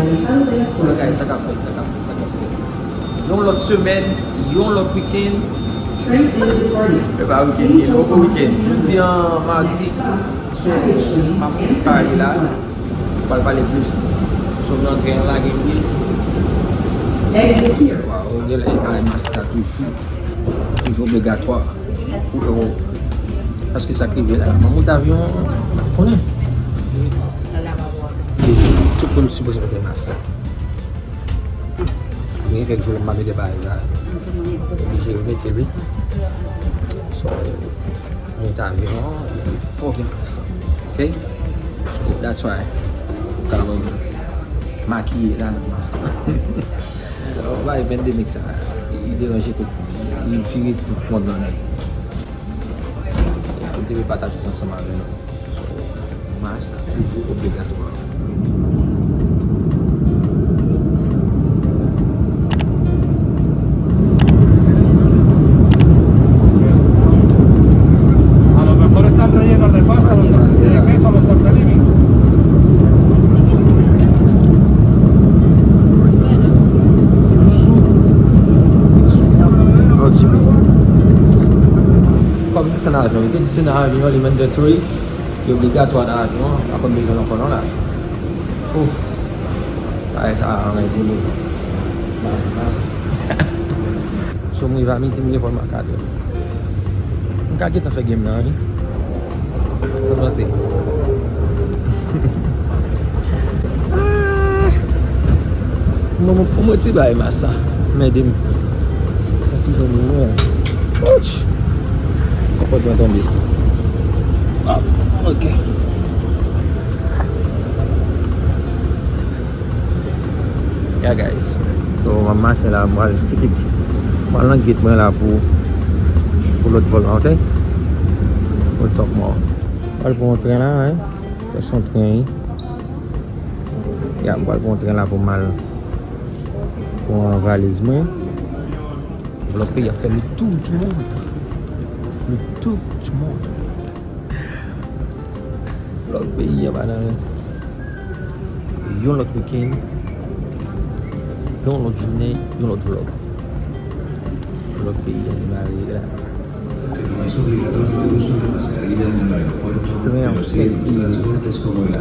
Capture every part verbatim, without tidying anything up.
Bagay, sa k ap fèt, sa k ap fèt, sa k ap fèt. Yon lòt semèn, yon lòt wikenn. E pa wikenn, e pa wikenn. Jodi an madi. So, m ap pale la. M pral pale plis. So, nan tren an lage m ye. Waw, gen lè e pale mask la toujou. Toujou obligatwa pou yo. Paske sa k rive la, mwen monte avyon, m ap konnen. Tout moun sipoze mete mask la. Men gen kèk jou lè m pa mete bagay sa, oblije remete l wi. So, monte avyon an, fò gen mask la. Ok? So, that's why ou ka wè m makiye la nan mask la. So, bay pandemic sa, li deranje tout, li vire tout mond lan nèg. M te vle pataje sa ansanm avè nou. So, mask toujou obligatwa. A lo mejor están rellenos de pasta, los tor-, de queso, los tortellini. Kòm desann avyon, li te desann avyon, li mandatory, li obligatwa nan avyon an, pa konn bezwen l ankò non la. Ouf. Bagay sa a anrete m. Mas, mas. So m rive a midi, m gen vòl m a kat è. M ka gentan fè game nan wi. Mwen panse. Ah! Mwen, mwen, mwen ti bay mas sa. Mède m. Sa ki ban mwen. Ouch! Konpòt mwen tonbe. Ah, ok. Yeah, guys. So, m ap mache la, m pral tikik. M pral nan gate mwen la pou, pou lòt vòl la, ok? We'll talk more. M pral pran yon tren la, hein? Fè son tren, wi. Ya, m pral pran yon tren la pou m al pran valiz mwen. Vlòg peyi a fè le tour du monde. Le tour du monde. Vlòg peyi an pa nan rans. Yon lòt wikenn, yon lòt jounen, yon lòt vlòg. Vlòg peyi an demare la. Tren an fèk.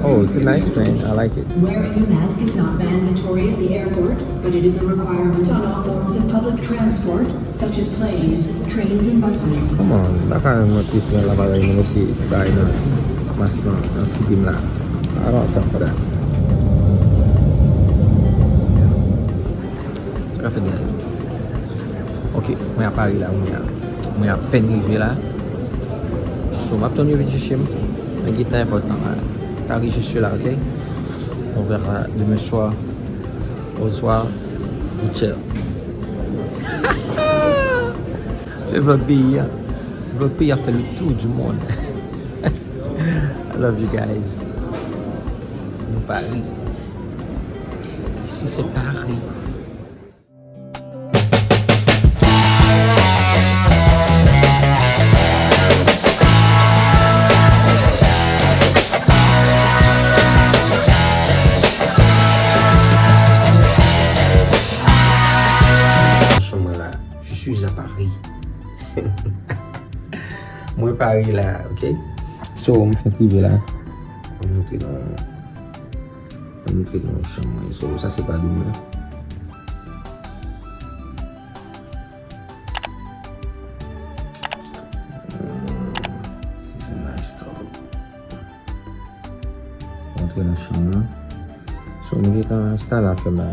Oh, it's a nice train. I like it. Wearing a mask is not mandatory at the airport, but it is a requirement on all forms of public transport, such as planes, trains, and buses. Come on, m pa ka mete tren la parèy, mwen mete bagay nan mas lan, nan figi m la. I don't have time for that. Sa ka fèt, guys? Ok, mwen a Pari la, mwen a, mwen apèn rive la. So, m ap tann yo vin chèche m. Men gen tan enpòtan la. Paris, je suis là, ok? On verra demain soir. Bonsoir, Butcher. Le vlog peyi a. Vlog peyi a fè le tour du monde. I love you guys. Nou Pari. Ici, c'est Paris. Chanm mwen la. Je suis à Paris. Mwen Pari la, ok? So, m fenk rive la. Mwen montre nou, mwen montre nou chanm mwen. So, sa se pa dwòl la. Hmm, this is nice though. Antre nan chanm nan. So, nou gentan enstale afè m la.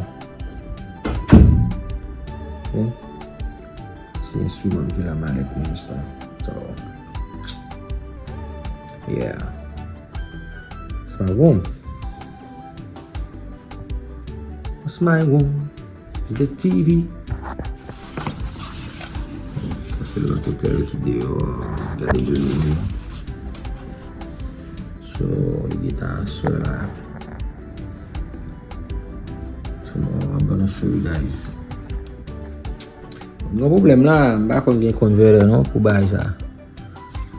Ok. Se enstriman m ki la, malèt mwen, sa. So, yeah. It's my room. It's my room. It's the T V. Se lòt otèl ki deyò. Gade bèl moun. So, li gentan aswè la. Tomorrow I'm gonna show you guys. M gen yon pwoblèm la, m pa konn gen converter non pou bagay sa.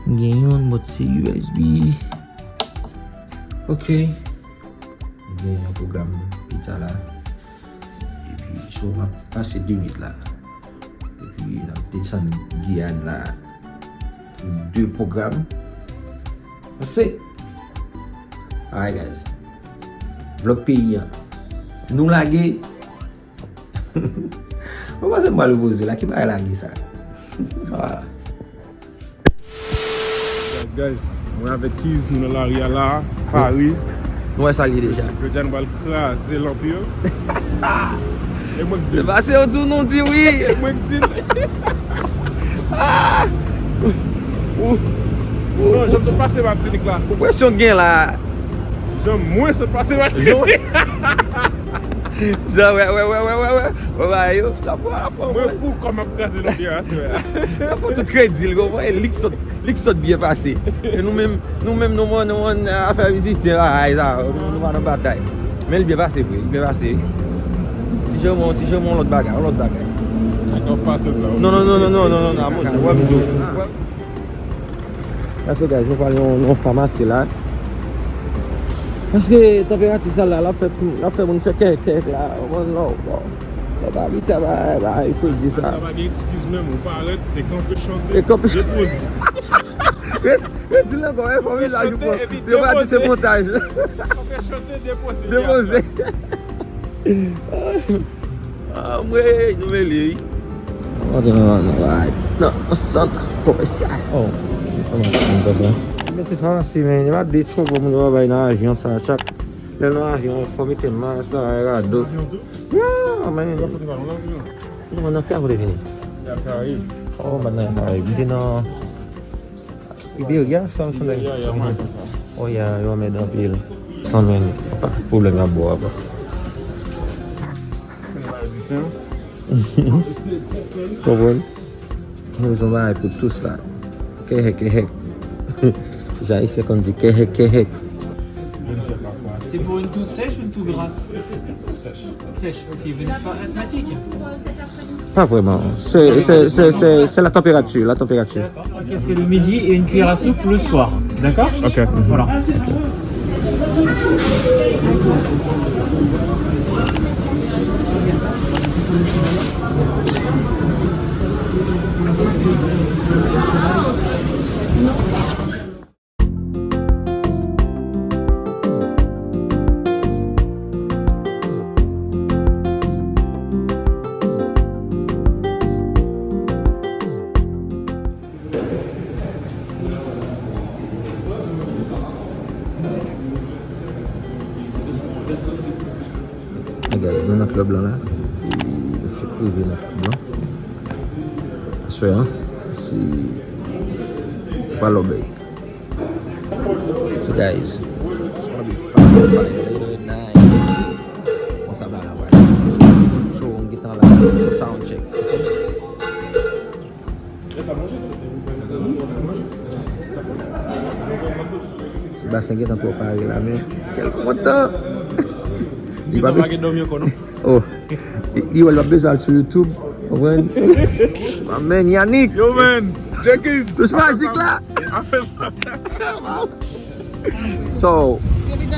M gen youn, but se U S B. Ok. M gen yon pwogram Sa la. Epi, so, m ap pase de minit la. Epi, n ap desann Giyàn la. De pwogram. Pase. Alright, guys. Vlog peyi an. Nou lage. Mwen panse m pral repoze la. Ki bagay lage sa? Ah. Guys, guys, mwen avèk Kiz, nou nan lari a la, Paris. Nou wè sa l ye deja. Jodi a nou pral kraze lanp yo. E mwen k di l. Se pase yo di w nou di wi. E mwen k di l. Ah! Ou, ou, non, jan m sot pase Matinik la. Ou presyon gen la. Jan mwen sot pase Matinik. Jan, wè, wè, wè. Wè, wè, yo. Sa pran, sa pran. Mwen pou kòm ap kraze nan byen aswè a. Sa pran tout kredi l, konprann? E li k sot, li k sot byen pase. E nou menm, nou menm, nou, nou, nou, afè mizisyen, bagay sa, nou, nou pa nan batay. Men li byen pase vre, li byen pase. Ti Jemon, Ti Jemon, yon lòt bagay, yon lòt bagay. Ak ap pase la. Non, non, non, non, non, non, non, non, wè m di w. That's it, guys, nou pral yon, yon famasi la. Paske tanperati sa la, l ap fè ti, l ap fè moun fè kèk, kèk la. Bon, non, bon. Lè w pa abitye a bay, bay fredi sa. Sa pa gen ekskiz menm, ou parèt, e kanpe chante, e kanpe depoze. Ret, ret di l ankò, e fò mizaj ou pran. Yo pa di se montaj. Kanpe chante, depoze. Depoze. Anmwey, nou mele wi. Antre nan, nan, nan, nan sant komèsyal. Oh, kòman sa, kòman sa? Men se famasi, men, li pa de twò bon moun yo bay nan avyon sa, chak lè nan avyon, fò mete mas la, rado. Yeah, man. Nou nan ki avyon vini? Oh, m pa t nan Karayib. M te nan Iberia, sa m sonje. Iberia, ya, mwen konsa. Oh, ya, yo anmède anpil. Kanmenm, pa pwoblèm y ap ba w apa. Konprann? Nou bezwen bagay pou tous la. Kèhèk, kèhèk. Jan Ayisyen konn di kèhèk, kèhèk. C'est pour une toux sèche ou une toux grasse? Sèch. Sèch, ok. Vous n'êtes pas asthmatique? Pas vraiment. C'est, c'est, c'est, c'est, c'est la température, la température. D'accord. Un café le midi et une cuillère à soupe le soir. D'accord? Ok. Voilà. Guys, nou nan club lan la. E nou fèk rive nan club lan. Aswè an, se pa lòbèy. So guys, it's gonna be fire, fire tonight. Konsa bagay la pral. So, m gentan la, sound check. Sebastien gentan twò pare la, men kèl kontan. Li pa gen dòmi ankò, non? Oh. Li, li wè l ap bezwen al sou YouTube. Konprann? Amen, Yannick. Yo, man. Jenkins. Touch majik la. So,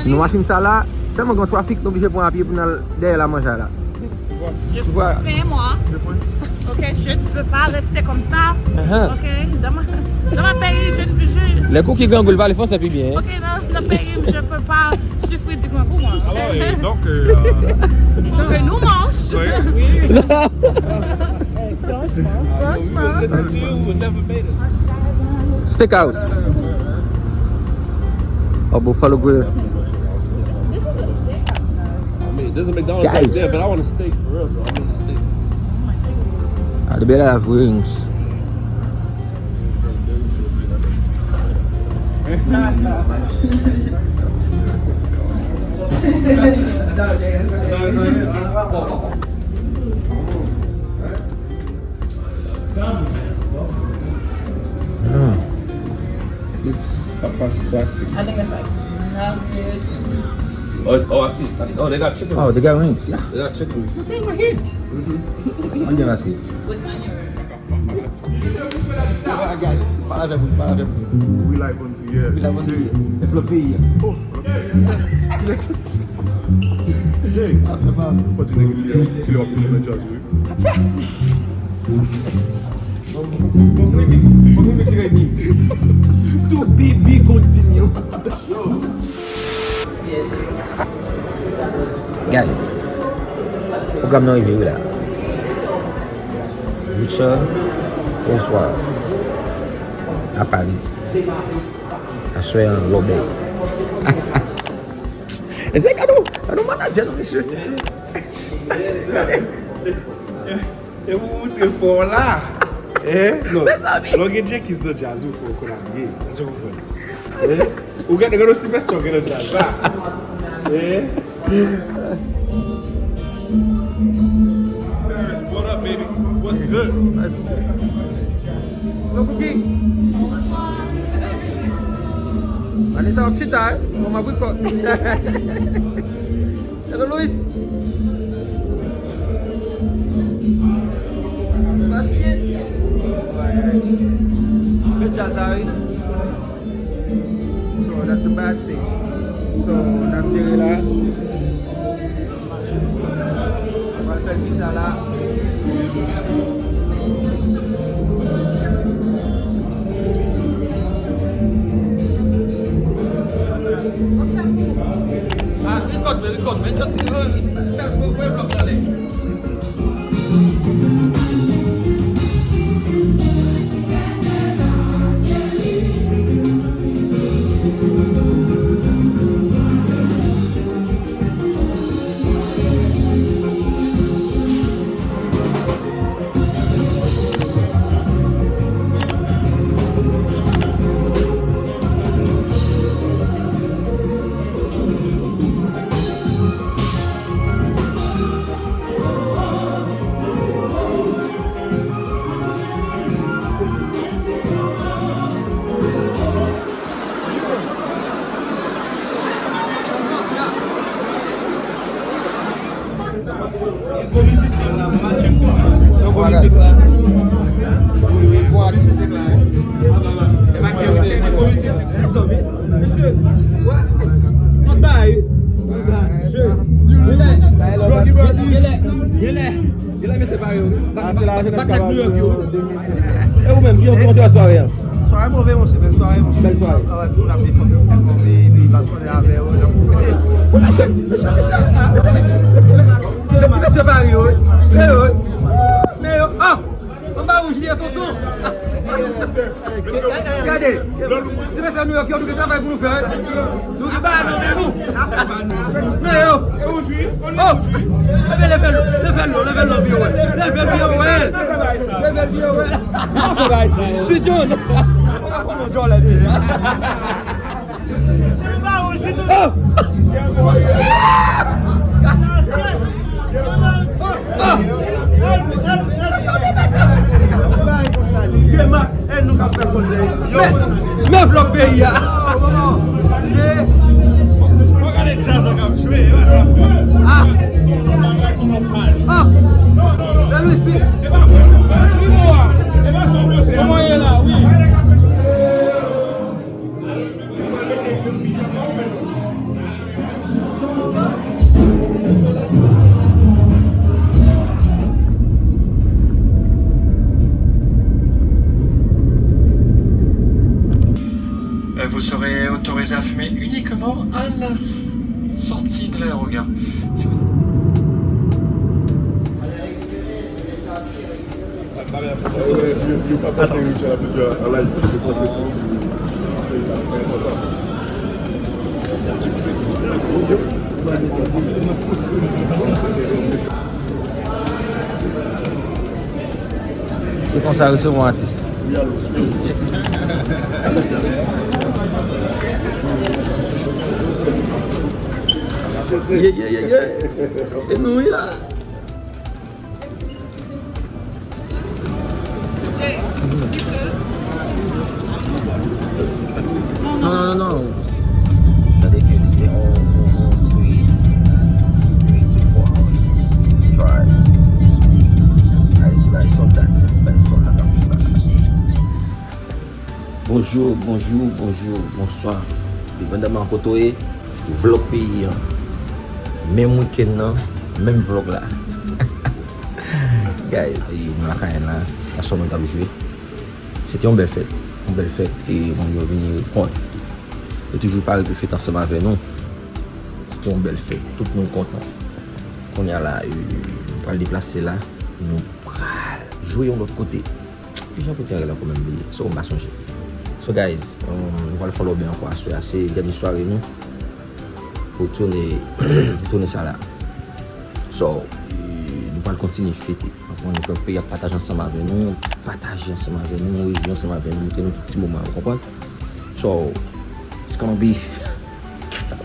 nou machin sa la, sèlman gen trafik, nou oblije pran apye pou n al dèyè la manje la. Je suis faim, moi. Ok, je ne peux pas rester comme ça. Uh-huh. Ok, dans ma, dans ma pays, je ne je... Lè Cookie grangou, li pale fransè pi byen. Ok, dans, dans le pays, je peux pas souffrir du grangou, moi. Alors, euh, donc, euh, donc, nous mangeons. Oui. Franchement. Franchement. Listen to you, we never made it. Steakhouse. Oh, Buffalo Grill. This is a steakhouse now. I mean, there's a McDonald's right there, but I want a steak for real, though. I want a steak. Ah, the better have wings. Mm. It's tapas classic. I think it's like nuggets. Oh, it's, oh, I see. I see. Oh, they got chicken wings. Oh, they got wings, yeah. They got chicken wings. Nothing right here. Mm-hmm. Manje la, si. Pale avè m, pale avè m. We live on T V. We live on T V. Envlòp peyi a. Oh. Envlòp peyi a. Envlòp peyi a. Hey, fò di nèg li, li ap tounen nan djaz, wi. Bon remix, bon remix reggae. To be, be continue. Guys, pwogram nan rive wi la. Richard, bonswa. A Paris. Aswè an lòbèy. E se gade yon, gade yon manadjè non, mesye. Gade. E pou moutre fò w la. Eh, non. Mezanmi. Lè w gen Jenkins nan djaz ou, fò w konn abiye. Èske w konprann? Eh? Ou gade, gade yon sipèsta w gen nan djaz la. Eh? Paris, what up, baby? What's good? Yo, Cookie. Vanessa ap chita, eh? Bon, m ap record. Hello, Louis. Pasyen. Bèl djaz la, wi. So, that's the bad stage. So, n ap jere la. Pral fè l pita la. Ah, record me, record me. Just, uh, fè, fè, fè vlog la lè. Genlè, genlè, genlè mesye pare yo. Bat, bat, bat nèg New York yo. E ou menm, kijan w te wè sware an? Sware move, monchè, bèl sware, monchè. Bèl sware. Travay pou n ap defòme, defòme, epi n ap fòme avè yo, n ap fòme. Mesye, mesye, mesye, ah, mesye, mesye, mesye, mesye pare yo, wi. Men yo, wi. Men yo, ah! Anba wouj li ye, tonton. Gade, ti mesye New York yo, nou gen travay pou nou fè, wi. Nou gen bagay nan men nou. Men yo. Oh! Leve, leve l, leve l non, leve l non, pi yo wè. Leve l, pi yo wè. Leve l, pi yo wè. Ti John. Kòman djòlè li ye? Oh! Men, men vlòg peyi a. Mwen gade djaz la k ap jwe, e pa sa. Ah. Son nòmal, son nòmal. Ah. Non, non, non. Lè Lwisi. E pa vre, non. Primo a. E pa sa w panse a. Kòman ye la, wi. Euh, vous serez autorisé à fumer uniquement à la s-, sortie de l'aérogare. Se konsa yo resevwa atis. Yes. Yeah, yeah, yeah, yeah. E nou wi la. Non, non, non, non. Tande ke li se on, on, on three, three to four hours drive. Ale di bay sòlda, bay sòlda k ap vin baka. Bonjou, bonjou, bonjou, bonswa. Depandaman kote w ye, vlòg peyi an. Menm wikenn nan, menm vlòg la. Guys, e nou lakay la, aswè nou t ap jwe. Se te yon bèl fèt. Yon bèl fèt, e moun yo vini reponn. Yo toujou pare pou fete ansanm avè nou. Se te yon bèl fèt. Tout moun kontan. Kounye a la, e, nou pral deplase la. Nou pral jwe yon lòt kote. Ki jan kote a rele ankò menm bliye? So, m pa sonje. So, guys, um, nou pral fè lòbè ankò aswè a. Se dènye sware nou pou tounen, pou tounen sa la. So, e, nou pral kontinye fete. Konprann? Vlòg peyi ap pataje ansanm avè nou, pataje ansanm avè nou, rejwi ansanm avè nou, montre nou tout ti moman, ou konprann? So, it's gonna be,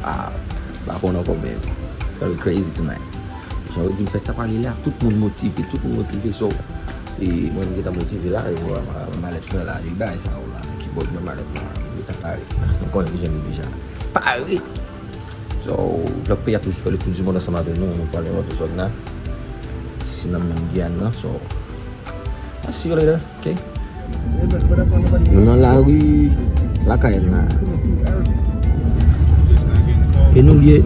ah, m pa konn ankò, men it's gonna be crazy tonight. Jan yo di m fèt sa pral ye la, tout moun motive, tout moun motive, so, e mwen m gentan motive la, e wè, ma-, malèt mwen la, e bagay sa yo la, kibòd mwen, malèt mwen la, m gentan pare. Nou konnen kijan li deja. Pare! So, vlòg peyi a toujou fè le tour du monde ansanm avè nou. Nou pral nan lòt zòn nan. Isi nan menm Giyàn nan. So, I'll see you later, ok? Nou nan lari lakay la. E nou l ye,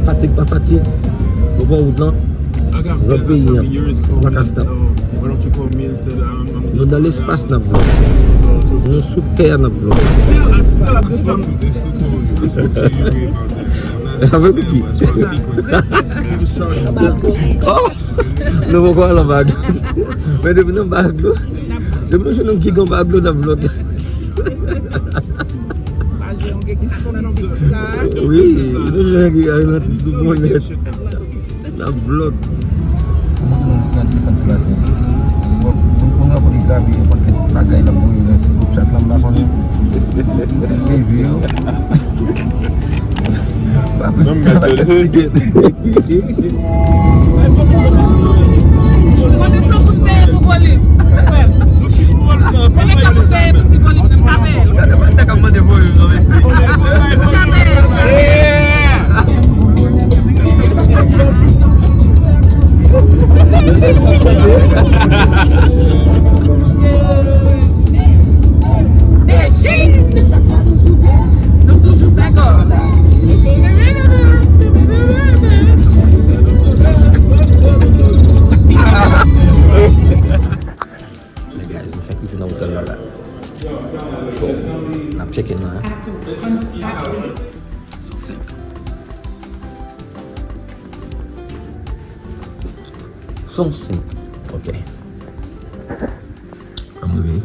fatig pa fatig, nou pran wout lan. Vlòg peyi an, nou pa ka stop. Nou nan lespas n ap vlòg. Nou sou tè a n ap vlòg. Avè pou ki? Oh! Nou poko al anba dlo. Men depi nou anba dlo, depi nou jwenn yon giga anba dlo, n ap vlòg. Wi, nou jwenn yon giga Atlantis nou bonèt. N ap vlòg. Mwen montre nou jan telefòn Sebastien. Bon, bon, bon, rapò li grave, yon pakèt bagay l ap voye nan ti gwoup chat la, m pa konnen. Li leve yo. Pa pou sa, pa kasike. Mwen menm non pou peye pou volim. Mwen menm non pou peye pou ti volim nan, m pa peye. Gade maten k ap mande volim nan, mesye. M pa peye. Dejin! Nou toujou fè gòl. Hey guys, nou fèk rive nan otèl la la. So, n ap check in la. San senk. San senk. Ok. Ann rive.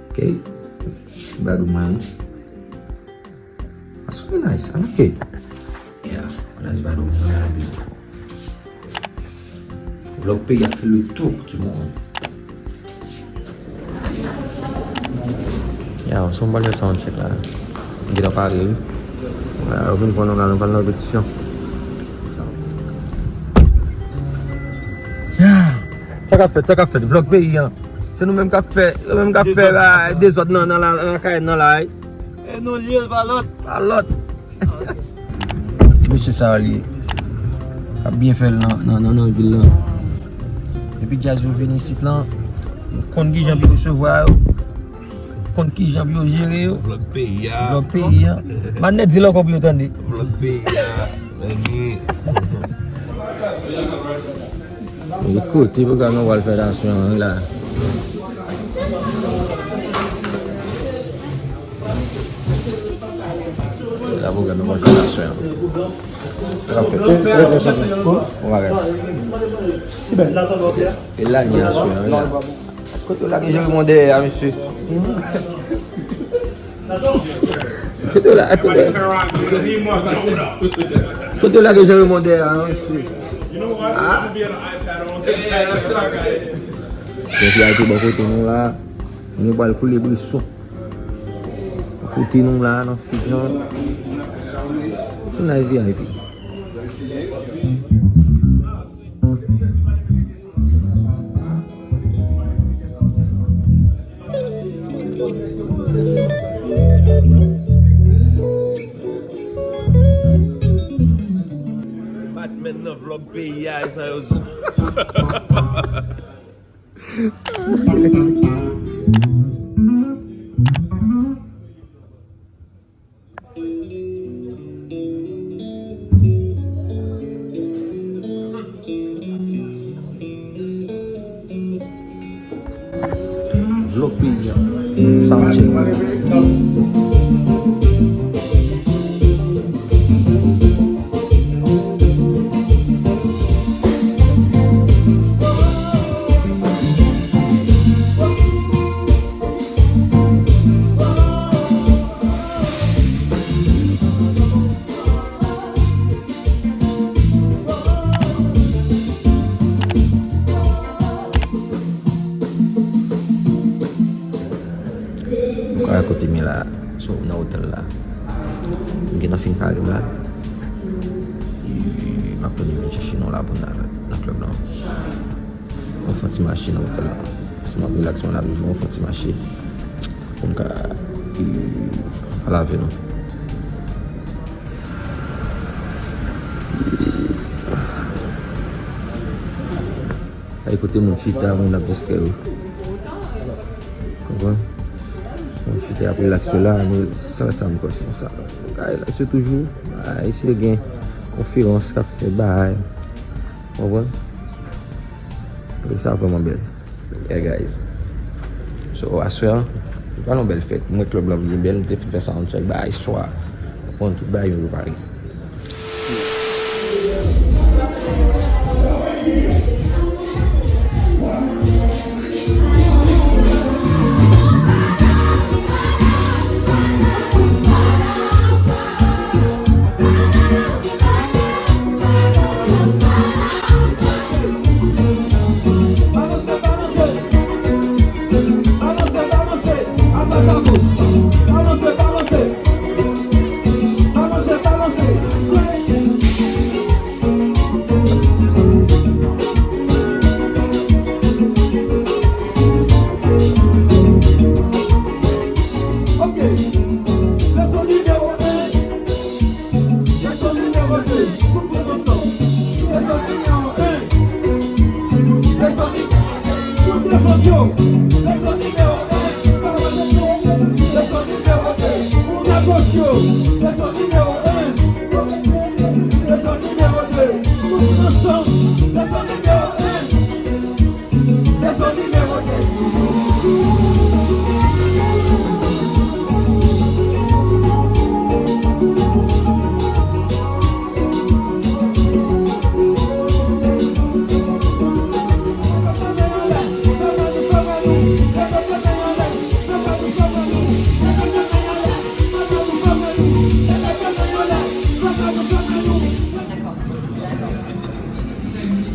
Ok. Badou mwen. That's really nice. I like it. Yeah, nice badou mwen. Vlòg peyi a fè le tour du monde. Ya, se yon bèl sound check la. M gentan pare, wi. Yo vin pran nou la, nou pral nan repetisyon. Ya. Sa k ap fèt, sa k ap fèt, vlòg peyi an. Se nou menm k ap fè, yo menm k ap fè dezòd nan, nan, nan, nan kay nan la, wi. E nou l ye, pa lòt. Pa lòt. Ti mesye sa a li ap byen fè l nan, nan, nan, nan vil lan. Depi djaz yo vin isit lan, nou konn kijan pou yo resevwa yo, konn kijan pou yo jere yo. Vlòg peyi a. Vlòg peyi a. Manèt di l ankò pou yo tande. Vlòg peyi a. Meni. E kote pwogram nan pral fèt aswè an la? Se la pwogram nan pral fèt aswè an. Sa k ap fèt? Bon bagay. E la ni aswè an la. Kote w lage Jeremon dèyè a, mesye? Kote w la-, kote, kote w lage Jeremon dèyè a, mesye? Ah? Gen V I P bò kote nou la. Nou pral koule bri sou. Kote nou la nan stage lan. Too nice V I P. Batman nan vlòg peyi a, e sa yo di. Sound check. Mwen kote m ye la, so, nan otèl la. M gentan fin pare m la. E, m ap tann yo vin chèche nou la pou n al nan klèb lan. Mwen fè yon ti mache nan otèl la. Paske m ap rilaks, mwen la toujou, mwen fè yon ti mache. Pou m ka, e, pale avè nou. Ay, kote moun chita, moun ap distrè yo. Konprann? Moun chita ap rilaks yo la, men sa, sa m kwè se konsa. Ay, rilaks yo toujou. Ay, si gen konferans k ap fè bagay. Konprann? Klèb sa vrèman bèl. Yeah, guys. So, aswè an, se pa yon bèl fèt. Mwen, klèb la vin bèl, nou te fin fè sound check, bagay swa. Konprann, tout bagay yo pare. Balanse, balanse. Balanse, balanse. A dwat, a goch. Balanse, balanse. Balanse, balanse. Ok. Leson nimewo en. Leson nimewo de. Tout moun ansanm. Leson nimewo en. Leson nimewo de. Tout devan yo. Leson nimewo en. Pawòl de Dye. Leson nimewo de. Moun agoch yo. Leson nimewo en. Leson nimewo de. Tout moun ansanm. Leson nimewo en. Leson nimewo de.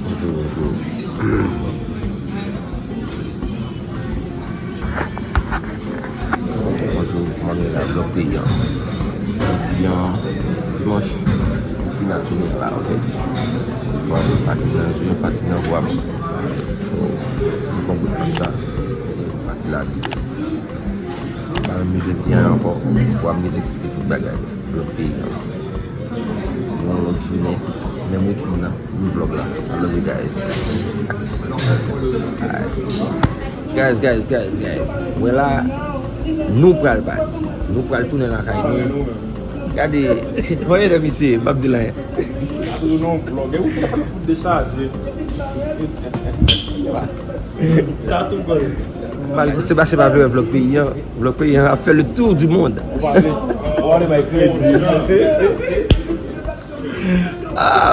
Bonjou, bonjou. Bonjou, kòman nou ye la, vlòg peyi an? Jodi an, dimanch, pou final jounen an la, ok? Bon, fatig nan je m, fatig nan vwa m. So, nou pran bout pasta, pati la, piti. Pa menm jodi an ankò, vwa m li te eksplike tout bagay, vlòg peyi an. Yon lòt jounen, menm weekend nan, yon vlòg la. I love you guys. Alright. Guys, guys, guys, guys. Wè la, nou pral pati. Nou pral tounen lakay nou. Gade, mwen de misye, m ap di l anyen. Sou non vlòg, e ou telefòn fout dechaje. Sa tou gòl. Malgre Sebastien pa vle wè vlòg peyi an, vlòg peyi an ap fè le tour du monde. Ou pa vle, ou pa vle bay kredi.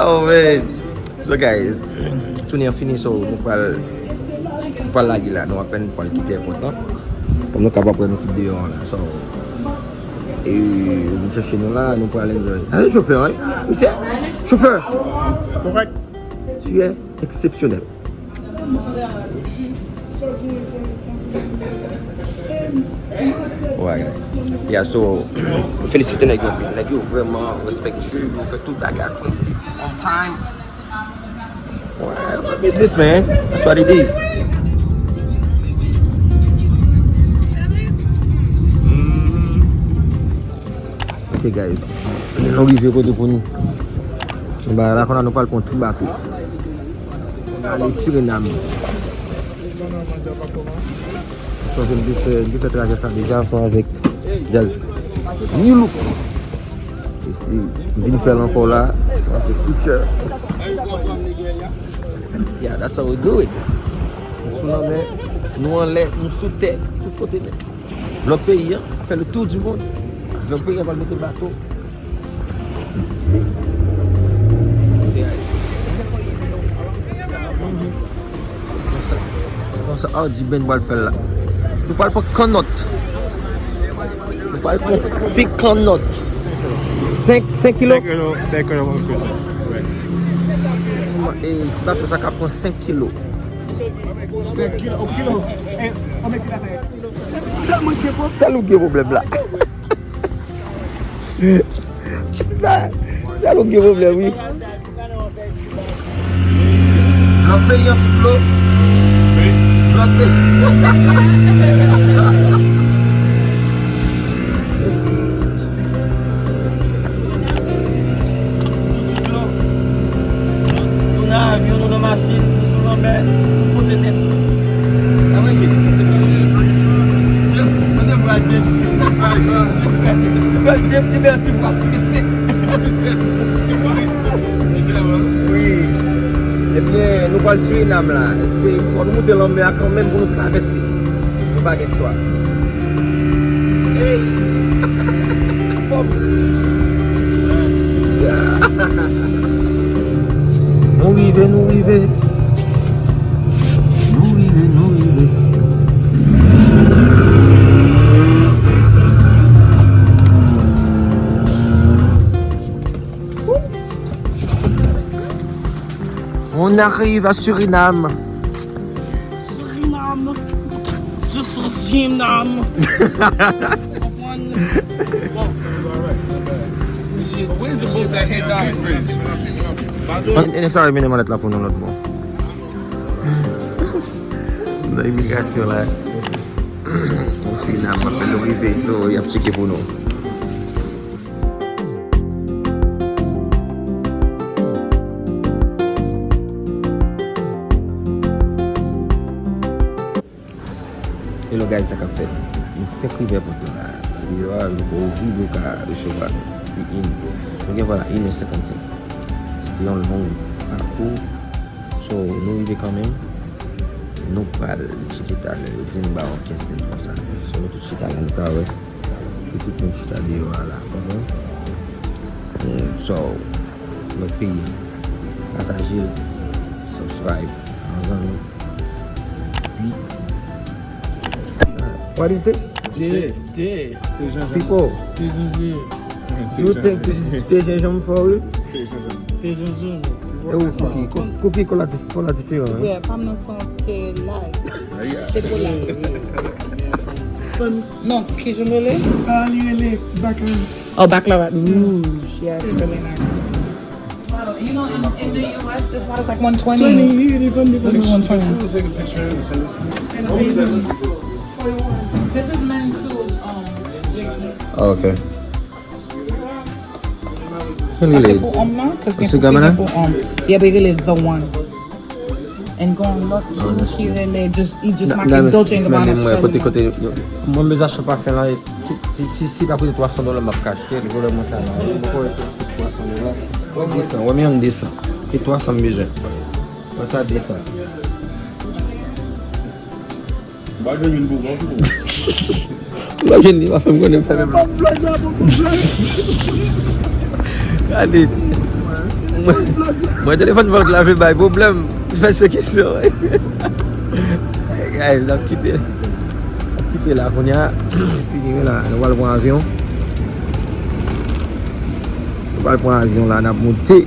Oh man. So guys, toune an fini, so nou pral, nou pral lage la, nou apèn pral kite èpòt lan. Kòm nou kapab wè nou tout deyò an la. So, e, nou chèche nou la, nou pral enjoy. Gade chofè an, wi. Misye, chofè. Correct. Tu es exceptionnel. Ouais. Yeah, so, felisite nèg yo anpil. Nèg yo vrèman respektye, yo fè tout bagay ak prensip, on time. Ouais, for business, man. That's what it is. Ok, guys. Nou rive kote pou nou. Nou ba la, kounye a nou pral pran ti bato. Ale Surinam. Sonje m te fè, m te fè trajè sa deja, ansanm avèk Jazz. New look. E si m vin fè l ankò la, ansanm avèk Future. Yeah, that's how we do it. Nou sou lanmè, nou anlè, nou sou tè, tout kote nèt. Lòt peyi an, fè le tour du monde. Lòt peyi an, pral mete bato. Konsa, konsa, ah, Jiben pral fè l la. Nou pral pran kannòt. Nou pral pran ti kannòt. Senk, senk kilo? Senk kilo, senk kilo, konn peze. E ti bato sa ka pran senk kilo. Senk kilo, o kilo. E, konbyen kilo sa ye? Sèl mwen ki gen pwoblèm. Sèl ou gen pwoblèm la. Sèl ou gen pwoblèm, wi. Lòt peyi an sou dlo. Lòt peyi. Nou sou dlo. Nou nan avyon, nou nan machin, nou sou lanmè, nou pote tèt. Sa vre, Jim? Jim, mwen te vwa Jim. Jim, Jim, Jim, ti vwa strese. Ti strese. Wi. Ebyen, nou pral Surinam la. Se, fò nou moute lanmè a kanmenm pou nou travèse. Nou pa gen chwa. Hey! Nou rive, nou rive. Nou rive, nou rive. On arrive à Suriname. Suriname. Je suis Suriname. Konprann? Bon. Mesye, mesye, mesye, mesye. Nèg sa va mennen malèt la pou nou lòt bò. Nan imigrasyon la. Yon Surinam, apèl nou rive, so, y ap tcheke pou nou. Hello guys, sa k ap fèt? Nou fèk rive ayewopò la. Deyò a, nou poko ouvri, nou ka resevwa nou. Li in. Nou gen vòl a inè senkannsenk. Se te yon long pakou. So, nou rive kanmenm. Nou pral tcheke talè. Yo di n ba yo kenz minit konsa. So, nou tout chita la, nou ka wè. Yo tout menm chita deyò a la. Konprann? So, lòt peyi an. Pataje l. Subscribe. An zanmi. Pi. What is this? Te, te. Te janjanm. People, te janjanm. You think this is te janjanm for real? Te janjanm. Te janjanm. E ou, Cookie? Cookie, kola di-, kola diferan, hein? Wè, pa m nan se yon te light. Te kola. Non, ki jan l rele? Ah, li rele Baccarat. Oh, Baccarat Rouge. Yeah, it's really nice. Bottle. You know, in, in the U S, this bottle's like one twenty. Twenty, li, li vann, li vann. This is one twenty. This is meant to, um, drink. Oh, okay. Sa se pou òm nan? Kòs gen pou fi, gen pou òm. Yeah, but li rele The One. And gen yon lòt tou ki rele just, li just make Dolce and Gabbana. Kote, kote, mwen bezwen achte pafen la, si, si, si pa koute twa san dola, m ap ka achte l, volè mwen sa la. Mwen poko wè twa san dola. Wè de san, wè m yon de san. E twa san m bezwen. Wè sa de san. M pa jwenn youn pou mwen, pou mwen. M pa jwenn li, pa fè m konnen m fè menm. Gade. Mwen, mwen telefòn vòlg la vin bay pwoblèm. Li fè se kesyon. Guys, n ap kite, n ap kite la kounye a. Fini la, nou pral pran avyon. Nou pral pran avyon la, n ap monte.